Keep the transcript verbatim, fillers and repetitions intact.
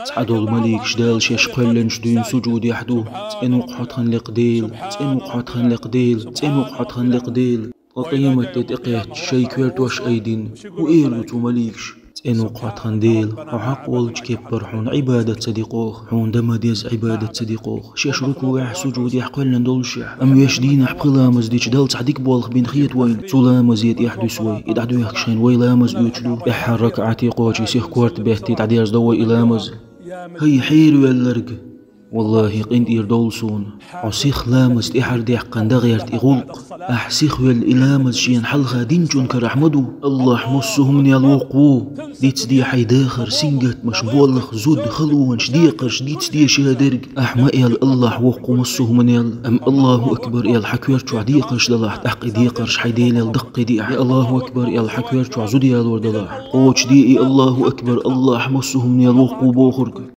Цхьадолу маликаш Дала шаьш кхоьллинчу дуьйна сужудехь ду: «ЦӀена ву-кх хьо, тхан лекха Дела, цӀена ву-кх хьо, тхан лекха Дела, цӀена ву-кх хьо, тхан лекха Дела». Ткъа къематде тӀекхетча, шайн коьртош айдина, хӀун эр ду цу маликаш? «ЦӀена ву-кх хьо, тхан Дела, хьо хьакъ волчу кеппара хьуна Ӏибадат ца дикъоху, хьуна дан ма деза Ӏибадат ца дикъоху». Шаьш рукуӀехь, сужудехь кхоьллина доллушехь. Амма вешан дийнахь пхи ламаз дича Далла цхьа дика болх бина хета вайна. Цу ламазе тӀехь дуьсу вай. И дӀадоьхкуш шайна вай ламаз оьцуш ду. ТӀаьххьара ракаӀате кхочий сиха корта беттий дӀадерзадо вай и ламаз. ХӀай хьеравелларг! Валлахи, къинтӀера довла суна. Хьо сиха ламаз тӀаьхьара даьккхина дан гӀерта и гӀуллакх. Ахь сихвелла и ламаз шена хьалха динчун карахь ма ду. АллахӀ массо а хӀуманел воккха ву. Дицде хьайн дахар, сингаттамаш, болх, зуда, халонаш, декхарш, дицде ша дерг. Ахь ма аьлла, АллахӀ воккха ву массо а хӀуманел. Амма «АллахӀу акбар» аьлла хьан коьрта чохь декхарш далахь, тӀаккха и декхарш хьайн Делел даккхийде ахь. Я «АллахӀу акбар» аьлла хьан коьрта чохь зуда ялор далахь, кхочушде и «АллахӀу акбар, АллахӀ массо а хӀуманел воккха ву» бохург.